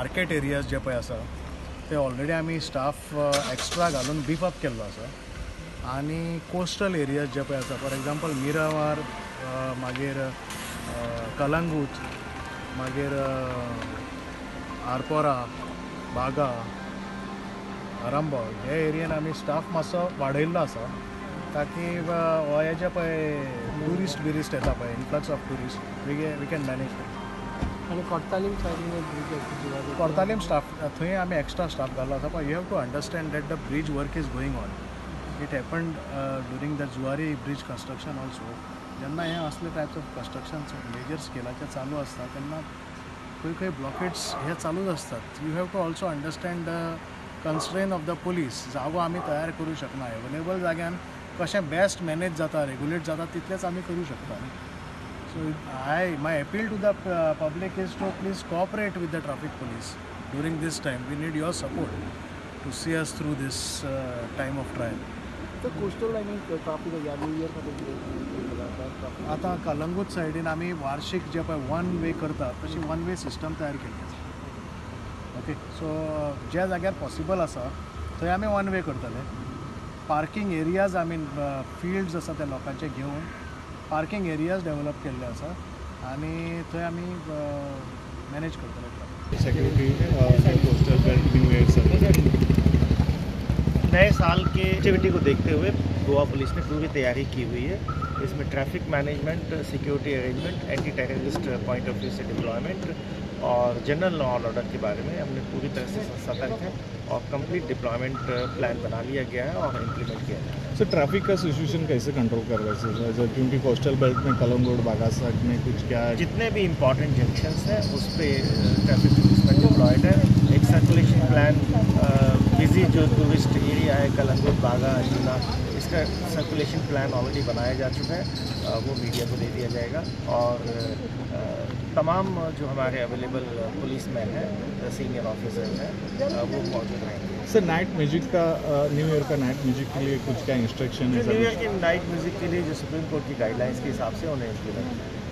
Market areas जे पळय आसा ते ऑलरेडी आमी स्टाफ एक्स्ट्रा घालून बीफ अप केल्लो आसा आनी कोस्टल एरियाज जे पळय आसा, फॉर एग्जाम्पल मिरामार, मागीर कलंगूट, मागीर आरपोरा, बागा, आरांबोल हे एरियेन आमी स्टाफ मातसो वाडयल्लो आसा ताकी हो हे जे पळय ट्युरिस्ट बिरिस्ट येता पळय, influx of tourist we can manage. आनी कोर्तालीम सायडीन कोर्तालीम स्टाफ थंय आमी एक्स्ट्रा स्टाफ घाल्लो आसा, पण you have to understand that the bridge work is going on. It happened during the Zuari bridge construction also. जेन्ना हे असले टायप्स ऑफ कन्स्ट्रक्शन मेजर स्केलाचे चालू आसता तेन्ना खंय खंय ब्लॉकेट्स हे चालूच आसतात. You have to also understand the constrain of the police. जागो आमी तयार करूं शकना, एवेलेबल जाग्यान कशें बेस्ट मॅनेज जाता, रेगुलेट जाता तितलेंच आमी करूं शकता. So my appeal to the public is to please cooperate with the traffic police during this time. We need your support to see us through this time of trial. तर coastal लायनीन traffic ह्या new year खातीर आतां कलंगूट सायडीन आमी वार्षीक जे पळय one way करता तशी वन वे सिस्टम तयार केल्ली आसा. ओके, सो ज्या जाग्यार पॉसिबल आसा थंय आमी वन वे करतले. पार्कींग एरियाज आमी फिल्ड्स आसा त्या लोकांचे घेवन पार्कींग एरियाज डेव्हलप केल्ले आसा आनी थंय आमी मॅनेज करतले. Security coastal belt new year नए साल के एक्टिविटी को देखते हुए गोवा पुलिस ने पूरी तैयारी की हुई है. इसमें traffic management, security arrangement, anti terrorist point of view Se deployment Aur general law and order K बारे में हमने पूरी तरह से सतर्क है और कंप्लीट डिप्लॉयमेंट प्लान बना लिया गया है और इम्प्लीमेंट किया गया है. सर, ट्रैफिक का सिचुएशन कैसे कंट्रोल कर रहे हैं सर? क्योंकि कोस्टल बेल्ट में कलंगुट, बागासाग में कुछ क्या है, जितने भी इम्पोर्टेंट जंक्शंस हैं उस पर ट्रैफिक पुलिस में डिप्लॉयड है. एक सर्कुलेशन प्लान बिजी जो टूरिस्ट एरिया है कलंगुट, बागा, अंजुना, इसका सर्कुलेशन प्लान ऑलरेडी बनाया जा चुका है, वो मीडिया को दे दिया जाएगा. और तमाम जो हमारे अवेलेबल पुलिस मैन हैं, सीनियर ऑफिसर्स हैं, वो मौजूद रहेंगे. सर, नाइट म्यूजिक का न्यू ईयर का नाइट म्यूजिक के लिए कुछ क्या इंस्ट्रक्शन है? न्यू ईयर के नाइट म्यूजिक के लिए जो सुप्रीम कोर्ट की गाइडलाइंस के हिसाब से उन्हें इम्प्लीमेंट किया.